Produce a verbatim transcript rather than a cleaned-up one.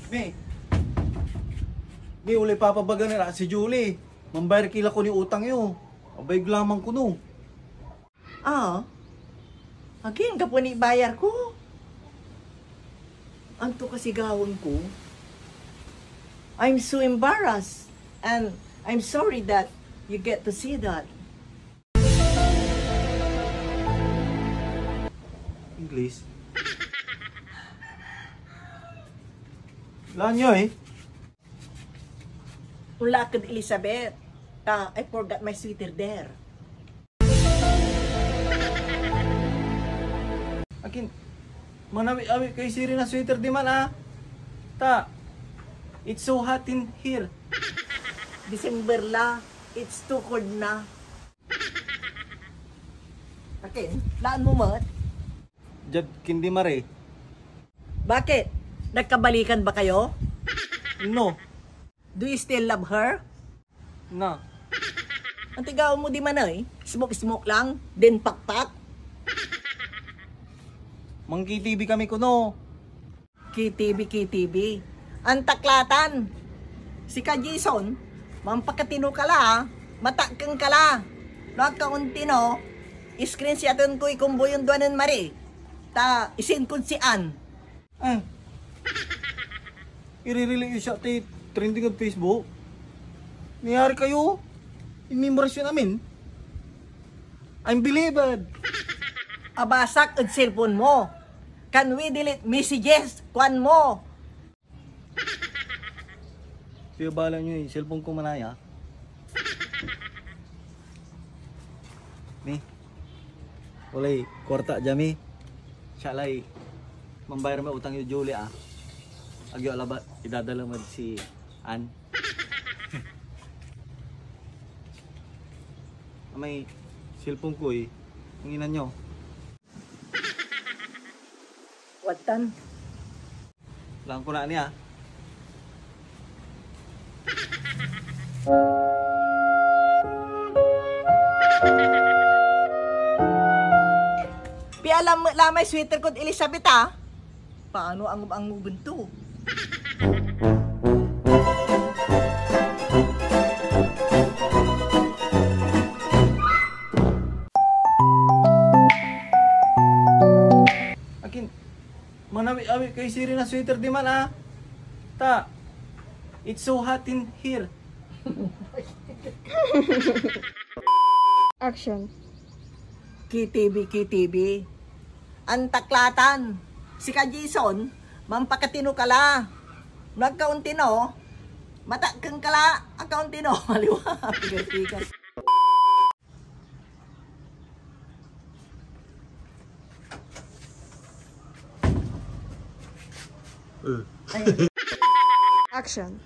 Mi, mi, olay papabaga na si Julie. Mambayar ki la kono utang yo. Abay, glamang kono. Ah, again, gapo ni bayar ko. Anto kasi gawaen ko? I'm so embarrassed, and I'm sorry that you get to see that. English? Lanyo eh. Onla ak ed Elizabeth, ta I forgot my sweater there. Akin, manawi-awi kay sirin a sweater diman, ah. Ta, it's so hot in here. December la, it's too cold na. Akin, laan mo met? Diad kindi mare. Bakit? Nagkabalikan ba kayo? No. Do you still love her? No. Antigaw mo di manay, smoke-smoke lang, din pakpak? Mang-K T V kami kuno. K T V, K T V. Antaklatan. Sika, Jason, mampakatino ka la, matakeng ka la. No ag ka ontino, screenshoten koy combo yon dua nen Marie. Ta, isend kod si Ann. Ah. Irirelate yo siak tay trending ed Facebook. Nayari kayo, inmemorize yon amin. Unbelievable. Abasak ed cellphone mo. Can we delete messages? Kuan mo. Pia bala nyo eh, cellphone ko manaya. Mi, walay kwarta dia mi. Siya lay mambayar may utang yo Julie, ah. Agyo labat idadala med si Ann. May cellphone ko eh. Ang ina nyo. Watan. Lang ko na niya. Pialam met la may sweater kod Elizabeth, ah. Paano angub-anguben to? Akin, manawi-awi kay sirin a sweater diman, ah. Ta, it's so hot in here. Action. K T V, K T V. Antaklatan. Sika, Jason, mampakatino ka la. No ag ka ontino, matakeng ka la. Ag ka ontino, maliwa. Pigas-pigas. Action.